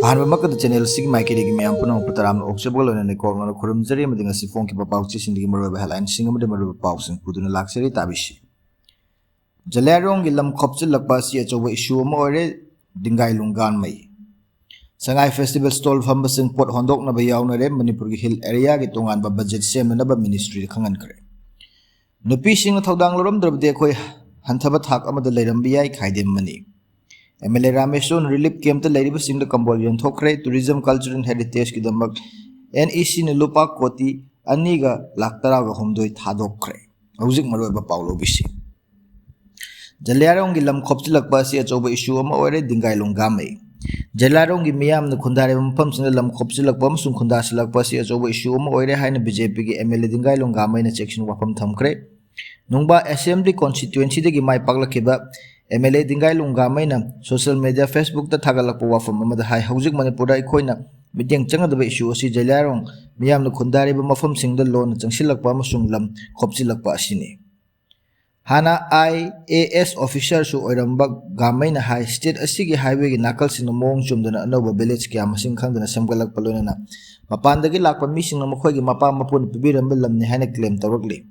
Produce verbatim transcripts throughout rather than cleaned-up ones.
ꯑꯍꯥꯟꯕꯃꯛꯇꯗ channel ꯑꯁꯤꯒꯤ ꯃꯥꯏꯀꯩꯗꯒꯤ ꯃꯌꯥꯝ ꯄꯨꯝꯅꯃꯛꯄꯨ ꯇꯔꯥꯝꯅ ꯑꯣꯛꯆꯕꯒ ꯂꯣꯏꯅꯅ ꯀꯣꯛꯅꯅ ꯈꯨꯔꯨꯝꯖꯔꯤ, ꯑꯃꯗꯤ ꯉꯁꯤ ꯐꯣꯡꯈꯤꯕ ꯄꯥꯎꯆꯦꯁꯤꯡꯗꯒꯤ ꯃꯔꯨꯑꯣꯏꯕ ꯍꯦꯗꯂꯥꯏꯟꯁꯤꯡ ꯑꯃꯗꯤ ꯃꯔꯨꯑꯣꯏꯕ ꯄꯥꯎꯁꯤꯡ ꯄꯨꯗꯨꯅ ꯂꯥꯛꯆꯔꯤ꯫ ꯇꯥꯕꯤꯁꯤ꯫ ꯖꯂꯤꯌꯥꯡꯔꯣꯡꯒꯤ ꯂꯝ ꯈꯣꯞꯆꯤꯜꯂꯛꯄ ꯑꯁꯤ ꯑꯆꯧꯕ ꯏꯁꯨ ꯑꯃ ꯑꯣꯏꯔꯦ, ꯗꯤꯡꯒꯥꯏꯂꯨꯡ ꯒꯥꯟꯃꯩ꯫ ꯁꯉꯥꯏ ꯐꯦꯁꯇꯤꯚꯦꯜ ꯁ꯭ꯇꯣꯜ ꯐꯝꯕꯁꯤꯡ ꯄꯣꯠ ꯍꯣꯟꯗꯣꯛꯅꯕ ꯌꯥꯎꯅꯔꯦ, ꯃꯅꯤꯄꯨꯔꯒꯤ ꯍꯤꯜ ꯑꯦꯔꯤꯌꯥꯒꯤ ꯇꯣꯉꯥꯟꯕ ꯕꯖꯦꯠ ꯁꯦꯝꯅꯅꯕ ꯃꯤꯅꯤꯁꯇ꯭ꯔꯤꯗ ꯈꯪꯍꯟꯈ꯭ꯔꯦ꯫ ꯅꯨꯄꯤꯁꯤꯡꯅ ꯊꯧꯗꯥꯡ ꯂꯧꯔꯝꯗ꯭ꯔꯕꯗꯤ ꯑꯩꯈꯣꯏ ꯍꯟꯊꯕ ꯊꯥꯛ ꯑꯃꯗ ꯂꯩꯔꯝꯕ ꯌꯥꯏ, ꯈꯥꯏꯗꯦꯝ ꯃꯅꯤ꯫ ꯑꯦꯝ ꯑꯦꯜ ꯑꯦ ꯔꯥꯃꯦꯁꯣꯔꯅ ꯔꯤꯂꯤꯐ ꯀꯦꯝꯞꯇ ꯂꯩꯔꯤꯕꯁꯤꯡꯗ ꯀꯝꯕꯣꯜ ꯌꯦꯟꯊꯣꯛꯈ꯭ꯔꯦ꯫ ꯇꯨꯔꯤꯖꯝ ꯀꯜꯆꯔꯦꯜ ꯍꯦꯔꯤꯇꯦꯖꯀꯤꯗꯃꯛ ꯑꯦꯟ ꯏ ꯁꯤꯅ ꯂꯨꯄꯥ ꯀꯣꯇꯤ ꯑꯅꯤꯒ ꯂꯥꯛ ꯇꯔꯥꯒ ꯍꯨꯝꯗꯣꯏ ꯊꯥꯗꯣꯛꯈ꯭ꯔꯦ꯫ ꯍꯧꯖꯤꯛ ꯃꯔꯨꯑꯣꯏꯕ ꯄꯥꯎ ꯂꯧꯕꯤꯁꯤ꯫ ꯖꯂꯤꯌꯥꯡꯔꯣꯡꯒꯤ ꯂꯝ ꯈꯣꯞꯆꯤꯜꯂꯛꯄ ꯑꯁꯤ ꯑꯆꯧꯕ ꯏꯁꯨ ꯑꯃ ꯑꯣꯏꯔꯦ, ꯗꯤꯡꯒꯥꯏꯂꯣꯡ ꯒꯥꯃꯩ꯫ ꯖꯂꯤꯌꯥꯡꯔꯣꯡꯒꯤ ꯃꯤꯌꯥꯝꯅ ꯈꯨꯟꯗꯥꯔꯤꯕ ꯃꯐꯝꯁꯤꯡꯗ ꯂꯝ ꯈꯣꯞꯆꯤꯜꯂꯛꯄ ꯑꯃꯁꯨꯡ ꯈꯨꯟꯗꯥꯁꯤꯜꯂꯛꯄ ꯑꯁꯤ ꯑꯆꯧꯕ ꯏꯁꯨ ꯑꯃ ꯑꯣꯏꯔꯦ ꯍꯥꯏꯅ ꯕꯤ ꯖꯦ ꯄꯤꯒꯤ ꯑꯦꯝ ꯑꯦꯜ ꯑꯦ ꯗꯤꯡꯒꯥꯏꯂꯣꯡ ꯒꯥꯃꯩꯅ ꯆꯦꯛꯁꯤꯟ ꯋꯥꯐꯝ ꯊꯝꯈ꯭ꯔꯦ꯫ ꯅꯨꯡꯕꯥ ꯑꯦꯁꯦꯝꯕ꯭ꯂꯤ ꯀꯣꯟꯁꯇꯤꯇ꯭ꯋꯦꯟꯁꯤꯗꯒꯤ ꯃꯥꯏ ꯄꯥꯛꯂꯛꯈꯤꯕ ꯑꯦꯝ ꯑꯦꯜ ꯑꯦ ꯗꯤꯡꯒꯥꯏꯂꯣꯡ ꯒꯥꯃꯩꯅ ꯁꯣꯁꯤꯌꯦꯜ ꯃꯦꯗꯤꯌꯥ ꯐꯦꯁꯕꯨꯛꯇ ꯊꯥꯒꯠꯂꯛꯄ ꯋꯥꯐꯝ ꯑꯃꯗ ꯍꯥꯏ, ꯍꯧꯖꯤꯛ ꯃꯅꯤꯄꯨꯔꯗ ꯑꯩꯈꯣꯏꯅ ꯃꯤꯠꯌꯦꯡ ꯆꯪꯒꯗꯕ ꯏꯁꯨ ꯑꯁꯤ ꯖꯂꯤꯌꯥꯡꯔꯣꯡ ꯃꯤꯌꯥꯝꯅ ꯈꯨꯟꯗꯥꯔꯤꯕ ꯃꯐꯝꯁꯤꯡꯗ ꯂꯣꯟꯅ ꯆꯪꯁꯤꯜꯂꯛꯄ ꯑꯃꯁꯨꯡ ꯂꯝ ꯈꯣꯞꯆꯤꯜꯂꯛꯄ ꯑꯁꯤꯅꯤ꯫ ꯍꯥꯟꯅ ꯑꯥꯏ ꯑꯦ ꯑꯦꯁ ꯑꯣꯐꯤꯁꯥꯔꯁꯨ ꯑꯣꯏꯔꯝꯕ ꯒꯥꯃꯩꯅ ꯍꯥꯏ, ꯁ꯭ꯇꯦꯠ ꯑꯁꯤꯒꯤ ꯍꯥꯏꯋꯦꯒꯤ ꯅꯥꯀꯜꯁꯤꯡꯗ ꯃꯑꯣꯡ ꯆꯨꯝꯗꯅ ꯑꯅꯧꯕ ꯚꯤꯂꯦꯖ ꯀꯌꯥ ꯃꯁꯤꯡ ꯈꯪꯗꯅ ꯁꯦꯝꯒꯠꯂꯛꯄ, ꯂꯣꯏꯅꯅ ꯃꯄꯥꯟꯗꯒꯤ ꯂꯥꯛꯄ ꯃꯤꯁꯤꯡꯅ ꯃꯈꯣꯏꯒꯤ ꯃꯄꯥ ꯃꯄꯨꯅ ꯄꯤꯕꯤꯔꯝꯕ ꯂꯝꯅꯤ ꯍꯥꯏꯅ ꯀ꯭ꯂꯦꯝ ꯇꯧꯔꯛꯂꯤ꯫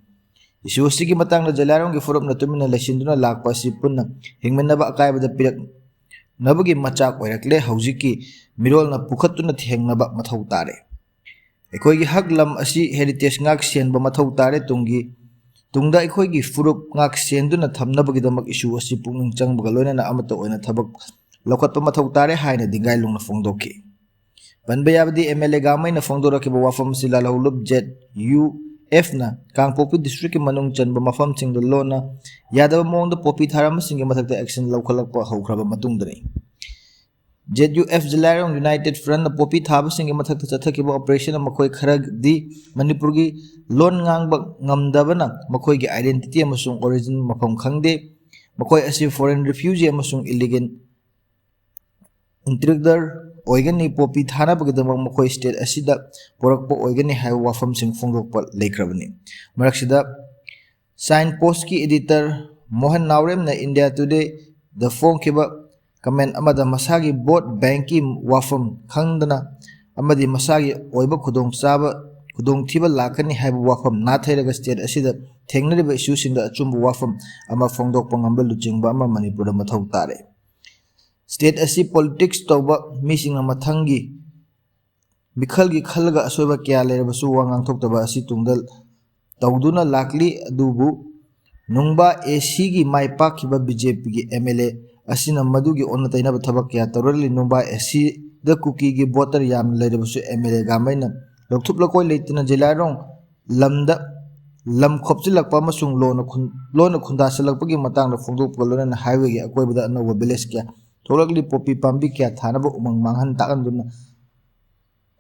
ꯏꯁꯨ ꯑꯁꯤꯒꯤ ꯃꯇꯥꯡꯗ ꯖꯂꯤꯌꯥꯡꯔꯣꯡꯒꯤ ꯐꯨꯔꯨꯞꯅ ꯇꯨꯃꯤꯟꯅ ꯂꯩꯁꯤꯟꯗꯨꯅ ꯂꯥꯛꯄ ꯑꯁꯤ ꯄꯨꯟꯅ ꯍꯤꯡꯃꯤꯟꯅꯕ ꯑꯀꯥꯏꯕꯗ ꯄꯤꯔꯛꯅꯕꯒꯤ ꯃꯆꯥꯛ ꯑꯣꯏꯔꯛꯂꯦ꯫ ꯍꯧꯖꯤꯛꯀꯤ ꯃꯤꯔꯣꯜꯅ ꯄꯨꯈꯠꯇꯨꯅ ꯊꯦꯡꯅꯕ ꯃꯊꯧ ꯇꯥꯔꯦ꯫ ꯑꯩꯈꯣꯏꯒꯤ ꯍꯛ ꯂꯝ ꯑꯁꯤ ꯍꯦꯔꯤꯇꯦꯖ ꯉꯥꯛ ꯁꯦꯟꯕ ꯃꯊꯧ ꯇꯥꯔꯦ꯫ ꯇꯨꯡꯒꯤ, ꯇꯨꯡꯗ ꯑꯩꯈꯣꯏꯒꯤ ꯐꯨꯔꯨꯞ ꯉꯥꯛ ꯁꯦꯟꯗꯨꯅ ꯊꯝꯅꯕꯒꯤꯗꯃꯛ ꯏꯁꯨ ꯑꯁꯤ ꯄꯨꯛꯅꯤꯡ ꯆꯪꯕꯒ ꯂꯣꯏꯅꯅ ꯑꯃꯠꯇ ꯑꯣꯏꯅ ꯊꯕꯛ ꯂꯧꯈꯠꯄ ꯃꯊꯧ ꯇꯥꯔꯦ ꯍꯥꯏꯅ ꯗꯤꯡꯒꯥꯏꯂꯣꯡꯅ ꯐꯣꯡꯗꯣꯛꯈꯤ꯫ ꯄꯟꯕ ꯌꯥꯕꯗꯤ, ꯑꯦꯝ ꯑꯦꯜ ꯑꯦ ꯒꯥꯃꯩꯅ ꯐꯣꯡꯗꯣꯔꯛꯈꯤꯕ ꯋꯥꯐꯝ ꯑꯁꯤ ꯂꯥꯜꯍꯧꯂꯨꯞ ꯖꯦꯠ ꯌꯨ ꯑꯦꯐꯅ ꯀꯥꯡꯄꯣꯛꯄꯤ ꯗꯤꯁꯇ꯭ꯔꯤꯛꯀꯤ ꯃꯅꯨꯡ ꯆꯟꯕ ꯃꯐꯝꯁꯤꯡꯗ ꯂꯣꯟꯅ ꯌꯥꯗꯕ ꯃꯑꯣꯡꯗ ꯄꯣꯄꯤ ꯊꯥꯔꯝꯕꯁꯤꯡꯒꯤ ꯃꯊꯛꯇ ꯑꯦꯛꯁꯟ ꯂꯧꯈꯠꯂꯛꯄ ꯍꯧꯈ꯭ꯔꯕ ꯃꯇꯨꯡꯗꯅꯤ꯫ Z U F Zeliangrong united ꯐ꯭ꯔꯟꯠꯅ ꯄꯣꯄꯤ ꯊꯥꯕꯁꯤꯡꯒꯤ ꯃꯊꯛꯇ ꯆꯠꯊꯈꯤꯕ ꯑꯣꯄꯔꯦꯁꯟ ꯃꯈꯣꯏ ꯈꯔꯗꯤ ꯃꯅꯤꯄꯨꯔꯒꯤ ꯂꯣꯟ ꯉꯥꯡꯕ ꯉꯝꯗꯕꯅ ꯃꯈꯣꯏꯒꯤ ꯑꯥꯏꯗꯦꯟꯇꯤꯇꯤ ꯑꯃꯁꯨꯡ ꯑꯣꯔꯤꯖꯤꯟ ꯃꯐꯝ ꯈꯪꯗꯦ꯫ ꯃꯈꯣꯏ ꯑꯁꯤ ꯐꯣꯔꯦꯟ ꯔꯤꯐ꯭ꯌꯨꯖꯤ ꯑꯃꯁꯨꯡ ꯏꯂꯤꯒꯦꯜ ꯏꯟꯇ꯭ꯔꯨꯗꯔ ꯑꯣꯏꯒꯅꯤ꯫ ꯄꯣꯄꯤ ꯊꯥꯅꯕꯒꯤꯗꯃꯛ ꯃꯈꯣꯏ ꯁ꯭ꯇꯦꯠ ꯑꯁꯤꯗ ꯄꯨꯔꯛꯄ ꯑꯣꯏꯒꯅꯤ ꯍꯥꯏꯕ ꯋꯥꯐꯝꯁꯤꯡ ꯐꯣꯡꯗꯣꯛꯄ ꯂꯩꯈ꯭ꯔꯕꯅꯤ꯫ ꯃꯔꯛꯁꯤꯗ ꯁꯥꯏꯟ ꯄꯣꯁꯀꯤ ꯏꯗꯤꯇꯔ ꯃꯣꯍꯟ ꯅꯥꯎꯔꯦꯝꯅ ꯏꯟꯗꯤꯌꯥ ꯇꯨꯗꯦꯗ ꯐꯣꯡꯈꯤꯕ ꯀꯃꯦꯟ ꯑꯃꯗ ꯃꯁꯥꯒꯤ ꯚꯣꯠ ꯕꯦꯡꯀꯤ ꯋꯥꯐꯝ ꯈꯪꯗꯅ ꯑꯃꯗꯤ ꯃꯁꯥꯒꯤ ꯑꯣꯏꯕ ꯈꯨꯗꯣꯡꯆꯥꯕ, ꯈꯨꯗꯣꯡꯊꯤꯕ ꯂꯥꯛꯀꯅꯤ ꯍꯥꯏꯕ ꯋꯥꯐꯝ ꯅꯥꯊꯩꯔꯒ ꯁ꯭ꯇꯦꯠ ꯑꯁꯤꯗ ꯊꯦꯡꯅꯔꯤꯕ ꯏꯁꯨꯁꯤꯡꯗ ꯑꯆꯨꯝꯕ ꯋꯥꯐꯝ ꯑꯃ ꯐꯣꯡꯗꯣꯛꯄ ꯉꯝꯕ ꯂꯨꯆꯤꯡꯕ ꯑꯃ ꯃꯅꯤꯄꯨꯔꯗ ꯃꯊꯧ ꯇꯥꯔꯦ꯫ ꯁ꯭ꯇꯦꯠ ꯑꯁꯤ ꯄꯣꯂꯤꯇꯤꯛꯁ ꯇꯧꯕ ꯃꯤꯁꯤꯡꯅ ꯃꯊꯪꯒꯤ ꯃꯤꯈꯜꯒꯤ ꯈꯜꯂꯒ ꯑꯁꯣꯏꯕ ꯀꯌꯥ ꯂꯩꯔꯕꯁꯨ ꯋꯥ ꯉꯥꯡꯊꯣꯛꯇꯕ ꯑꯁꯤ ꯇꯨꯡꯗ ꯇꯧꯗꯨꯅ ꯂꯥꯛꯂꯤ꯫ ꯑꯗꯨꯕꯨ ꯅꯨꯡꯕꯥ ꯑꯦ ꯁꯤꯒꯤ ꯃꯥꯏ ꯄꯥꯛꯈꯤꯕ ꯕꯤ ꯖꯦ ꯄꯤꯒꯤ ꯑꯦꯝ ꯑꯦꯜ ꯑꯦ ꯑꯁꯤꯅ ꯃꯗꯨꯒꯤ ꯑꯣꯟꯅ ꯇꯩꯅꯕ ꯊꯕꯛ ꯀꯌꯥ ꯇꯧꯔꯛꯂꯤ꯫ ꯅꯨꯡꯕꯥ ꯑꯦ ꯁꯤꯗ ꯀꯨꯀꯤꯒꯤ ꯚꯣꯇꯔ ꯌꯥꯝꯅ ꯂꯩꯔꯕꯁꯨ ꯑꯦꯝ ꯑꯦꯜ ꯑꯦ ꯒꯥꯃꯩꯅ ꯂꯧꯊꯨꯞ ꯂꯧꯀꯣꯏ ꯂꯩꯇꯅ ꯖꯤꯂꯥꯏꯔꯣꯡ ꯂꯝꯗ ꯂꯝ ꯈꯣꯞꯆꯤꯜꯂꯛꯄ ꯑꯃꯁꯨꯡ ꯂꯣꯟꯅ ꯈꯨꯟ-, ꯂꯣꯟꯅ ꯈꯨꯟꯗꯥꯁꯤꯜꯂꯛꯄꯒꯤ ꯃꯇꯥꯡꯗ ꯐꯣꯡꯗꯣꯛꯄꯒ ꯂꯣꯏꯅꯅ ꯍꯥꯏꯋꯦꯒꯤ ꯑꯀꯣꯏꯕꯗ ꯑꯅꯧꯕ ꯚꯤꯂꯦꯖ ꯀꯌꯥ ꯊꯣꯛꯂꯛꯂꯤ꯫ ꯄꯣꯄꯤ ꯄꯥꯝꯕꯤ ꯀꯌꯥ ꯊꯥꯅꯕ ꯎꯃꯪ ꯃꯥꯡꯍꯟ ꯇꯥꯛꯍꯟꯗꯨꯅ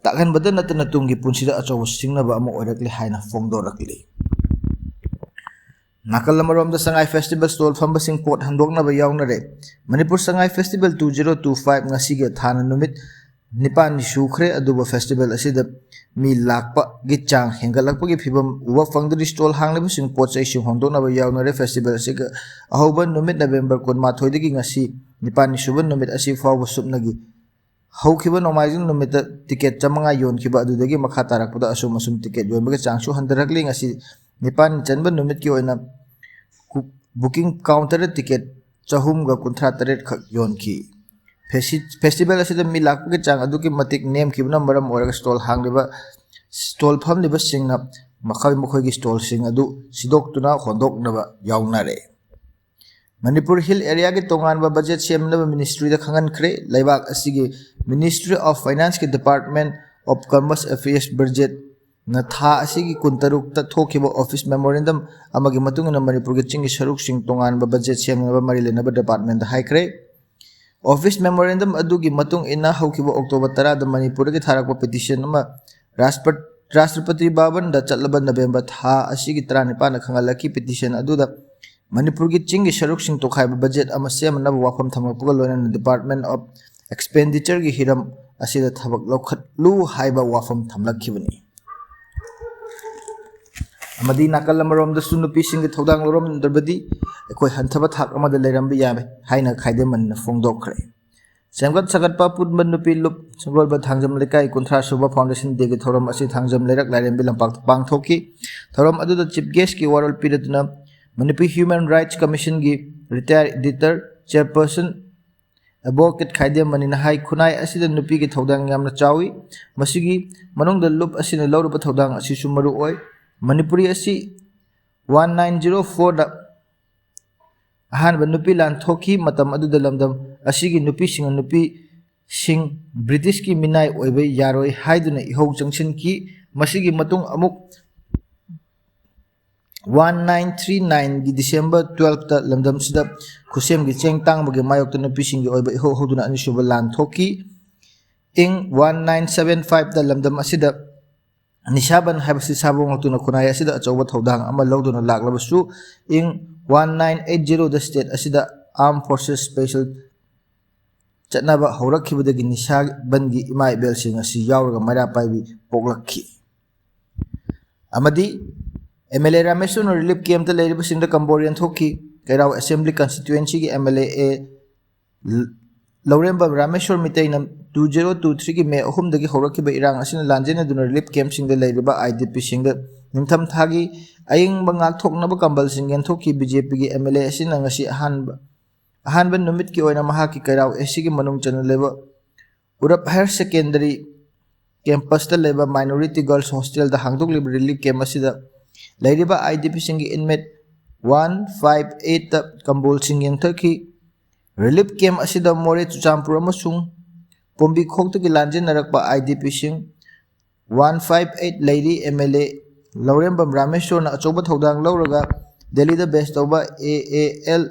ꯇꯥꯛꯍꯟꯕꯗ ꯅꯠꯇꯅ ꯇꯨꯡꯒꯤ ꯄꯨꯟꯁꯤꯗ ꯑꯆꯧꯕ ꯁꯤꯡꯅꯕ ꯑꯃ ꯑꯣꯏꯔꯛꯂꯤ ꯍꯥꯏꯅ ꯐꯣꯡꯗꯣꯔꯛꯂꯤ꯫ ꯅꯥꯀꯜ ꯑꯃꯔꯣꯝꯗ ꯁꯉꯥꯏ ꯐꯦꯁꯇꯤꯚꯦꯜ ꯁ꯭ꯇꯣꯜ ꯐꯝꯕꯁꯤꯡ ꯄꯣꯠ ꯍꯟꯗꯣꯛꯅꯕ ꯌꯥꯎꯅꯔꯦ꯫ Manipur Sangai festival two zero two five ꯉꯁꯤꯒꯤ ꯊꯥꯅ ꯅꯨꯃꯤꯠ ꯅꯤꯄꯥꯜꯅꯤ ꯁꯨꯈ꯭ꯔꯦ, ꯑꯗꯨꯕꯨ ꯐꯦꯁꯇꯤꯚꯦꯜ ꯑꯁꯤꯗ ꯃꯤ ꯂꯥꯛꯄꯒꯤ ꯆꯥꯡ ꯍꯦꯟꯒꯠꯂꯛꯄꯒꯤ ꯐꯤꯕꯝ ꯎꯕ ꯐꯪꯗ꯭ꯔꯤ꯫ ꯁ꯭ꯇꯣꯜ ꯍꯥꯡꯂꯤꯕꯁꯤꯡ ꯄꯣꯠ ꯆꯩꯁꯤꯡ ꯍꯣꯡꯗꯣꯛꯅꯕ ꯌꯥꯎꯅꯔꯦ꯫ ꯐꯦꯁꯇꯤꯚꯦꯜ ꯑꯁꯤꯒꯤ ꯑꯍꯧꯕ ꯅꯨꯃꯤꯠ ꯅꯕꯦꯝꯕꯔ ꯀꯨꯟꯃꯥꯊꯣꯏꯗꯒꯤ ꯉꯁꯤ ꯅꯤꯄꯥꯜꯅꯤ ꯁꯨꯕ ꯅꯨꯃꯤꯠ ꯑꯁꯤ ꯐꯥꯎꯕ ꯁꯨꯞꯅꯒꯤ ꯍꯧꯈꯤꯕ ꯅꯣꯡꯃꯥꯏꯖꯤꯡ ꯅꯨꯃꯤꯠꯇ ꯇꯤꯀꯦꯠ ꯆꯥꯃꯉꯥ ꯌꯣꯟꯈꯤꯕ ꯑꯗꯨꯗꯒꯤ ꯃꯈꯥ ꯇꯥꯔꯛꯄꯗ ꯑꯁꯨꯝ ꯑꯁꯨꯝ ꯇꯤꯀꯦꯠ ꯌꯣꯟꯕꯒꯤ ꯆꯥꯡꯁꯨ ꯍꯟꯊꯔꯛꯂꯤ꯫ ꯉꯁꯤ ꯅꯤꯄꯥꯜꯅꯤ ꯆꯟꯕ ꯅꯨꯃꯤꯠꯀꯤ ꯑꯣꯏꯅ ꯀꯨ-, ꯕꯨꯀꯤꯡ ꯀꯥꯎꯟꯇꯔꯗ ꯇꯤꯀꯦꯠ ꯆꯍꯨꯝꯒ ꯀꯨꯟꯊ꯭ꯔꯥ ꯇꯔꯦꯠ ꯈꯛ ꯌꯣꯟꯈꯤ꯫ ꯐꯦꯁꯤ-, ꯐꯦꯁꯇꯤꯚꯦꯜ ꯑꯁꯤꯗ ꯃꯤ ꯂꯥꯛꯄꯒꯤ ꯆꯥꯡ ꯑꯗꯨꯛꯀꯤ ꯃꯇꯤꯛ ꯅꯦꯝꯈꯤꯕꯅ ꯃꯔꯝ ꯑꯣꯏꯔꯒ ꯁ꯭ꯇꯣꯜ ꯍꯥꯡꯂꯤꯕ, ꯁ꯭ꯇꯣꯜ ꯐꯝꯂꯤꯕꯁꯤꯡꯅ ꯃꯈꯣꯏ ꯃꯈꯣꯏꯒꯤ ꯁ꯭ꯇꯣꯜꯁꯤꯡ ꯑꯗꯨ ꯁꯤꯗꯣꯛꯇꯨꯅ ꯍꯣꯟꯗꯣꯛꯅꯕ ꯌꯥꯎꯅꯔꯦ꯫ ꯃꯅꯤꯄꯨꯔ ꯍꯤꯜ ꯑꯦꯔꯤꯌꯥꯒꯤ ꯇꯣꯉꯥꯟꯕ ꯕꯖꯦꯠ ꯁꯦꯝꯅꯕ ꯃꯤꯅꯤꯁꯇ꯭ꯔꯤꯗ ꯈꯪꯍꯟꯈ꯭ꯔꯦ꯫ ꯂꯩꯕꯥꯛ ꯑꯁꯤꯒꯤ Ministry of Financeꯀꯤ Department of Commerce Affairs budgetꯅ ꯊꯥ ꯑꯁꯤꯒꯤ ꯀꯨꯟꯇꯔꯨꯛꯇ ꯊꯣꯛꯈꯤꯕ office memorandum ꯑꯃꯒꯤ ꯃꯇꯨꯡ ꯏꯟꯅ ꯃꯅꯤꯄꯨꯔꯒꯤ ꯆꯤꯡꯒꯤ ꯁꯔꯨꯛꯁꯤꯡ ꯇꯣꯉꯥꯟꯕ ꯕꯖꯦꯠ ꯁꯦꯝꯅꯕ ꯃꯔꯤ ꯂꯩꯅꯕ departmentꯇ ꯍꯥꯏꯈ꯭ꯔꯦ꯫ Office memorandum ꯑꯗꯨꯒꯤ ꯃꯇꯨꯡ ꯏꯟꯅ ꯍꯧꯈꯤꯕ ꯑꯣꯛꯇꯣꯕꯔ ꯇꯔꯥꯗ ꯃꯅꯤꯄꯨꯔꯗꯒꯤ ꯊꯥꯔꯛꯄ petition ꯑꯃ ꯔꯥꯁꯄ-, ꯔꯥꯁꯇ꯭ꯔꯄꯇꯤ ꯚꯕꯟꯗ ꯆꯠꯂꯕ ꯅꯕꯦꯝꯕꯔ ꯊꯥ ꯑꯁꯤꯒꯤ ꯇꯔꯥꯅꯤꯄꯥꯟꯗ ꯈꯪꯍꯜꯂꯛꯈꯤ꯫ Petition ꯑꯗꯨꯗ ꯃꯅꯤꯄꯨꯔꯒꯤ ꯆꯤꯡꯒꯤ ꯁꯔꯨꯛꯁꯤꯡ ꯇꯣꯈꯥꯏꯕ ꯕꯖꯦꯠ ꯑꯃ ꯁꯦꯝꯅꯅꯕ ꯋꯥꯐꯝ ꯊꯝꯂꯛꯄꯒ ꯂꯣꯏꯅꯅ Department of Expenditureꯒꯤ ꯍꯤꯔꯝ ꯑꯁꯤꯗ ꯊꯕꯛ ꯂꯧꯈꯠꯂꯨ ꯍꯥꯏꯕ ꯋꯥꯐꯝ ꯊꯝꯂꯛꯈꯤꯕꯅꯤ꯫ ꯑꯃꯗꯤ ꯅꯥꯀꯜ ꯑꯃꯔꯣꯝꯗꯁꯨ ꯅꯨꯄꯤꯁꯤꯡꯒꯤ ꯊꯧꯗꯥꯡ ꯂꯧꯔꯝꯗ꯭ꯔꯕꯗꯤ ꯑꯩꯈꯣꯏ ꯍꯟꯊꯕ ꯊꯥꯛ ꯑꯃꯗ ꯂꯩꯔꯝꯕ ꯌꯥꯏ ꯍꯥꯏꯅ ꯈꯥꯏꯗꯦꯝꯃꯅꯤꯅ ꯐꯣꯡꯗꯣꯛꯈ꯭ꯔꯦ꯫ ꯁꯦꯝꯒꯠ ꯁꯥꯒꯠꯄ ꯑꯄꯨꯟꯕ ꯅꯨꯄꯤ ꯂꯨꯞ ꯁꯒꯣꯜꯕꯟ ꯊꯥꯡꯖꯝ ꯂꯩꯀꯥꯏ ꯀꯨꯟꯊ꯭ꯔꯥ ꯁꯨꯕ Foundation Dayꯒꯤ ꯊꯧꯔꯝ ꯑꯁꯤ ꯊꯥꯡꯖꯝ ꯂꯩꯔꯛ ꯂꯥꯏꯔꯦꯝꯕꯤ ꯂꯝꯄꯥꯛꯇ ꯄꯥꯡꯊꯣꯛꯈꯤ꯫ ꯊꯧꯔꯝ ꯑꯗꯨꯗ Chief Guestꯀꯤ ꯋꯥꯔꯣꯜ ꯄꯤꯔꯗꯨꯅ Manipur Human Rights Commissionꯒꯤ Retired Editor, Chairperson Advocate ꯈꯥꯏꯗꯦꯝꯃꯅꯤꯅ ꯍꯥꯏ, ꯈꯨꯟꯅꯥꯏ ꯑꯁꯤꯗ ꯅꯨꯄꯤꯒꯤ ꯊꯧꯗꯥꯡ ꯌꯥꯝꯅ ꯆꯥꯎꯏ꯫ ꯃꯁꯤꯒꯤ ꯃꯅꯨꯡꯗ ꯂꯨꯞ ꯑꯁꯤꯅ ꯂꯧꯔꯤꯕ ꯊꯧꯗꯥꯡ ꯑꯁꯤꯁꯨ ꯃꯔꯨ ꯑꯣꯏ꯫ ꯃꯅꯤꯄꯨꯔꯤ ꯑꯁꯤ one nine zero fourꯗ ꯑꯍꯥꯟꯕ ꯅꯨꯄꯤ ꯂꯥꯟ ꯊꯣꯛꯈꯤ꯫ ꯃꯇꯝ ꯑꯗꯨꯗ ꯂꯝꯗꯝ ꯑꯁꯤꯒꯤ ꯅꯨꯄꯤꯁꯤꯡꯅ ꯅꯨꯄꯤꯁꯤꯡ ꯕ꯭ꯔꯤꯇꯤꯁꯀꯤ ꯃꯤꯅꯥꯏ ꯑꯣꯏꯕ ꯌꯥꯔꯣꯏ ꯍꯥꯏꯗꯨꯅ ꯏꯍꯧ ꯆꯪꯁꯤꯟꯈꯤ꯫ ꯃꯁꯤꯒꯤ ꯃꯇꯨꯡ ꯑꯃꯨꯛ one nine three nineꯒꯤ December twelveꯇ ꯂꯝꯗꯝꯁꯤꯗ ꯈꯨꯠꯁꯦꯝꯒꯤ ꯆꯦꯡ ꯇꯥꯡꯕꯒꯤ ꯃꯥꯌꯣꯛꯇ ꯅꯨꯄꯤꯁꯤꯡꯒꯤ ꯑꯣꯏꯕ ꯏꯍꯧ ꯍꯧꯗꯨꯅ ꯑꯅꯤꯁꯨꯕ ꯂꯥꯟ ꯊꯣꯛꯈꯤ꯫ ꯏꯪ one nine seven fiveꯇ ꯂꯝꯗꯝ ꯑꯁꯤꯗ ꯅꯤꯁꯥꯕꯟ ꯍꯥꯏꯕꯁꯤ ꯁꯥꯕ ꯉꯥꯛꯇꯨꯅ ꯈꯨꯟꯅꯥꯏ ꯑꯁꯤꯗ ꯑꯆꯧꯕ ꯊꯧꯗꯥꯡ ꯑꯃ ꯂꯧꯗꯨꯅ ꯂꯥꯛꯂꯕꯁꯨ, ꯏꯪ one nine eight zeroꯗ state ꯑꯁꯤꯗ Armed Forces Special ꯆꯠꯅꯕ ꯍꯧꯔꯛꯈꯤꯕꯗꯒꯤ ꯅꯤꯁꯥꯕꯟꯒꯤ ꯏꯃꯥ ꯏꯕꯦꯜꯁꯤꯡ ꯑꯁꯤ ꯌꯥꯎꯔꯒ ꯃꯩꯔꯥ ꯄꯥꯏꯕꯤ ꯄꯣꯛꯂꯛꯈꯤ꯫ ꯑꯃꯗꯤ MLA ꯔꯥꯃꯦꯁꯣꯔꯅ relief campꯇ ꯂꯩꯔꯤꯕꯁꯤꯡꯗ ꯀꯝꯕꯣꯜ ꯌꯦꯟꯊꯣꯛꯈꯤ꯫ ꯀꯩꯔꯥꯎ Assembly Constituencyꯒꯤ MLA ꯂꯧꯔꯦꯝꯕꯝ Rameshwor ꯃꯤꯇꯩꯅ two zero two threeꯒꯤ May ꯑꯍꯨꯝꯗꯒꯤ ꯍꯧꯔꯛꯈꯤꯕ ꯏꯔꯥꯡ ꯑꯁꯤꯅ ꯂꯥꯟꯖꯦꯟꯅꯗꯨꯅ relief campꯁꯤꯡꯗ ꯂꯩꯔꯤꯕ IDPꯁꯤꯡꯗ ꯅꯤꯡꯊꯝꯊꯥꯒꯤ ꯑꯏꯪꯕ ꯉꯥꯛꯊꯣꯛꯅꯕ ꯀꯝꯕꯜꯁꯤꯡ ꯌꯦꯟꯊꯣꯛꯈꯤ꯫ BJPꯒꯤ MLA ꯑꯁꯤꯅ ꯉꯁꯤ ꯑꯍꯥꯟꯕ, ꯑꯍꯥꯟꯕ ꯅꯨꯃꯤꯠꯀꯤ ꯑꯣꯏꯅ ꯃꯍꯥꯛꯀꯤ ꯀꯩꯔꯥꯎ ACꯒꯤ ꯃꯅꯨꯡ ꯆꯟꯅ ꯂꯩꯕ ꯎꯔꯞ Higher Secondary campusꯇ ꯂꯩꯕ Minority Girls Hostelꯗ ꯍꯥꯡꯗꯣꯛꯂꯤꯕ relief camp ꯑꯁꯤꯗ ꯂꯩꯔꯤꯕ IDPꯁꯤꯡꯒꯤ inmate one five eightꯇ ꯀꯝꯕꯣꯜꯁꯤꯡ ꯌꯦꯟꯊꯣꯛꯈꯤ꯫ Relief camp ꯑꯁꯤꯗ ꯃꯣꯔꯦ, ꯆꯨꯔꯆꯥꯟꯄꯨꯔ ꯑꯃꯁꯨꯡ ꯄꯣꯝꯕꯤꯈꯣꯛꯇꯒꯤ ꯂꯥꯟꯖꯦꯟꯅꯔꯛꯄ IDPꯁꯤꯡ one five eight ꯂꯩꯔꯤ꯫ MLA ꯂꯧꯔꯦꯝꯕꯝ ꯔꯥꯃꯦꯁꯣꯔꯅ ꯑꯆꯧꯕ ꯊꯧꯗꯥꯡ ꯂꯧꯔꯒ ꯗꯦꯜꯂꯤꯗ base ꯇꯧꯕ AAL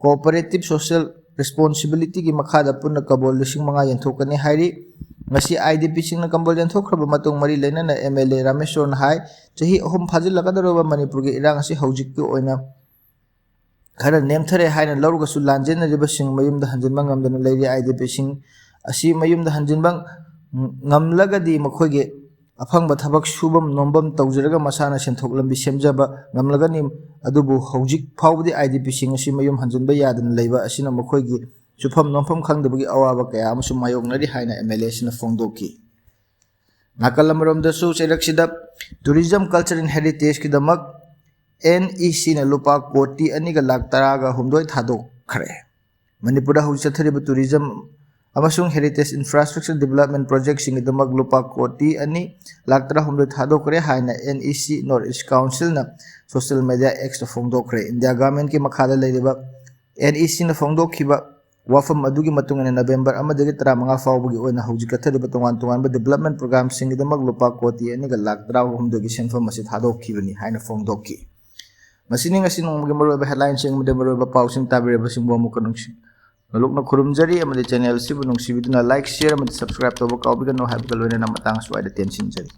Cooperative Social Responsibilityꯒꯤ ꯃꯈꯥꯗ ꯄꯨꯟꯅ ꯀꯝꯕꯣꯜ ꯂꯤꯁꯤꯡ ꯃꯉꯥ ꯌꯦꯟꯊꯣꯛꯀꯅꯤ ꯍꯥꯏꯔꯤ꯫ ꯉꯁꯤ IDPꯁꯤꯡꯅ ꯀꯝꯕꯣꯜ ꯌꯦꯟꯊꯣꯛꯈ꯭ꯔꯕ ꯃꯇꯨꯡ ꯃꯔꯤ ꯂꯩꯅꯅ MLA ꯔꯥꯃꯦꯁꯣꯔꯅ ꯍꯥꯏ, ꯆꯍꯤ ꯑꯍꯨꯝ ꯐꯥꯖꯤꯜꯂꯛꯀꯗꯧꯔꯕ ꯃꯅꯤꯄꯨꯔꯒꯤ ꯏꯔꯥꯡ ꯑꯁꯤ ꯍꯧꯖꯤꯛꯀꯤ ꯑꯣꯏꯅ ꯈꯔ ꯅꯦꯝꯊꯔꯦ ꯍꯥꯏꯅ ꯂꯧꯔꯒꯁꯨ ꯂꯥꯟꯖꯦꯟꯅꯔꯤꯕꯁꯤꯡ ꯃꯌꯨꯝꯗ ꯍꯟꯖꯤꯟꯕ ꯉꯝꯗꯅ ꯂꯩꯔꯤ꯫ IDPꯁꯤꯡ ꯑꯁꯤ ꯃꯌꯨꯝꯗ ꯍꯟꯖꯤꯟꯕ ꯉꯝꯂꯒꯗꯤ ꯃꯈꯣꯏꯒꯤ ꯑꯐꯪꯕ ꯊꯕꯛ ꯁꯨꯐꯝ ꯅꯣꯝꯐꯝ ꯇꯧꯖꯔꯒ ꯃꯁꯥꯅ ꯁꯦꯟꯊꯣꯛ ꯂꯝꯕꯤ ꯁꯦꯝꯖꯕ ꯉꯝꯂꯒꯅꯤ꯫ ꯑꯗꯨꯕꯨ ꯍꯧꯖꯤꯛ ꯐꯥꯎꯕꯗꯤ IDPꯁꯤꯡ ꯑꯁꯤ ꯃꯌꯨꯝ ꯍꯟꯖꯤꯟꯕ ꯌꯥꯗꯅ ꯂꯩꯕ ꯑꯁꯤꯅ ꯃꯈꯣꯏꯒꯤ ꯁꯨꯐꯝ ꯅꯣꯝꯐꯝ ꯈꯪꯗꯕꯒꯤ ꯑꯋꯥꯕ ꯀꯌꯥ ꯑꯃꯁꯨ ꯃꯥꯌꯣꯛꯅꯔꯤ ꯍꯥꯏꯅ MLAꯁꯤꯅ ꯐꯣꯡꯗꯣꯛꯈꯤ꯫ ꯅꯥꯀꯜ ꯑꯃꯔꯣꯝꯗꯁꯨ ꯆꯩꯔꯛꯁꯤꯗ Tourism Culture and Heritageꯀꯤꯗꯃꯛ NECꯅ ꯂꯨꯄꯥ ꯀꯣꯇꯤ ꯑꯅꯤꯒ ꯂꯥꯈ ꯇꯔꯥꯒ ꯍꯨꯝꯗꯣꯏ ꯊꯥꯗꯣꯛꯈ꯭ꯔꯦ꯫ ꯃꯅꯤꯄꯨꯔꯗ ꯍꯧꯖꯤꯛ ꯆꯠꯊꯔꯤꯕ tourism ꯑꯃꯁꯨꯡ heritage infrastructure development projectꯁꯤꯡꯒꯤꯗꯃꯛ ꯂꯨꯄꯥ ꯀꯣꯇꯤ ꯑꯅꯤ ꯂꯥꯈ ꯇꯔꯥꯍꯨꯝꯗꯣꯏ ꯊꯥꯗꯣꯛꯈ꯭ꯔꯦ ꯍꯥꯏꯅ NEC North East Councilꯅ social media Xꯇ ꯐꯣꯡꯗꯣꯛꯈ꯭ꯔꯦ꯫ ꯏꯟꯗꯤꯌꯥ ꯒꯚꯔꯟꯃꯦꯟꯠꯀꯤ ꯃꯈꯥꯗ ꯂꯩꯔꯤꯕ NECꯅ ꯐꯣꯡꯗꯣꯛꯈꯤꯕ ꯋꯥꯐꯝ ꯑꯗꯨꯒꯤ ꯃꯇꯨꯡ ꯏꯟꯅ ꯅꯕꯦꯝꯕꯔ ꯑꯃꯗꯒꯤ ꯇꯔꯥꯃꯉꯥ ꯐꯥꯎꯕꯒꯤ ꯑꯣꯏꯅ ꯍꯧꯖꯤꯛ ꯆꯠꯊꯔꯤꯕ ꯇꯣꯉꯥꯟ ꯇꯣꯉꯥꯟꯕ development programꯁꯤꯡꯒꯤꯗꯃꯛ ꯂꯨꯄꯥ ꯀꯣꯇꯤ ꯑꯅꯤꯒ ꯂꯥꯈ ꯇꯔꯥꯍꯨꯝꯗꯣꯏꯒꯤ ꯁꯦꯟꯐꯝ ꯑꯁꯤ ꯊꯥꯗꯣꯛꯈꯤꯕꯅꯤ ꯍꯥꯏꯅ ꯐꯣꯡꯗꯣꯛꯈꯤ꯫ ꯃꯁꯤꯅꯤ ꯉꯁꯤ ꯅꯣꯡꯃꯒꯤ ꯃꯔꯨꯑꯣꯏꯕ headlineꯁꯤꯡ ꯑꯃꯗꯤ ꯃꯔꯨꯑꯣꯏꯕ ꯄꯥꯎꯁꯤꯡ꯫ ꯇꯥꯕꯤꯔꯕꯁꯤꯡꯕꯨ ꯑꯃꯨꯛꯀ ꯅꯨꯡꯁꯤ ꯅꯣꯂꯨꯛꯅ ꯈꯨꯔꯨꯝꯖꯔꯤ ꯑꯃꯗꯤ channel ꯑꯁꯤꯕꯨ ꯅꯨꯡꯁꯤꯕꯤꯗꯨꯅ like, share ꯑꯃꯗꯤ subscribe ꯇꯧꯕ ꯀꯥꯎꯕꯤꯒꯅꯨ ꯍꯥꯏꯕꯒ ꯂꯣꯏꯅꯅ ꯃꯇꯥꯡ ꯑꯁ꯭ꯋꯥꯏꯗ ꯇꯦꯟꯁꯤꯟꯖꯔꯤ꯫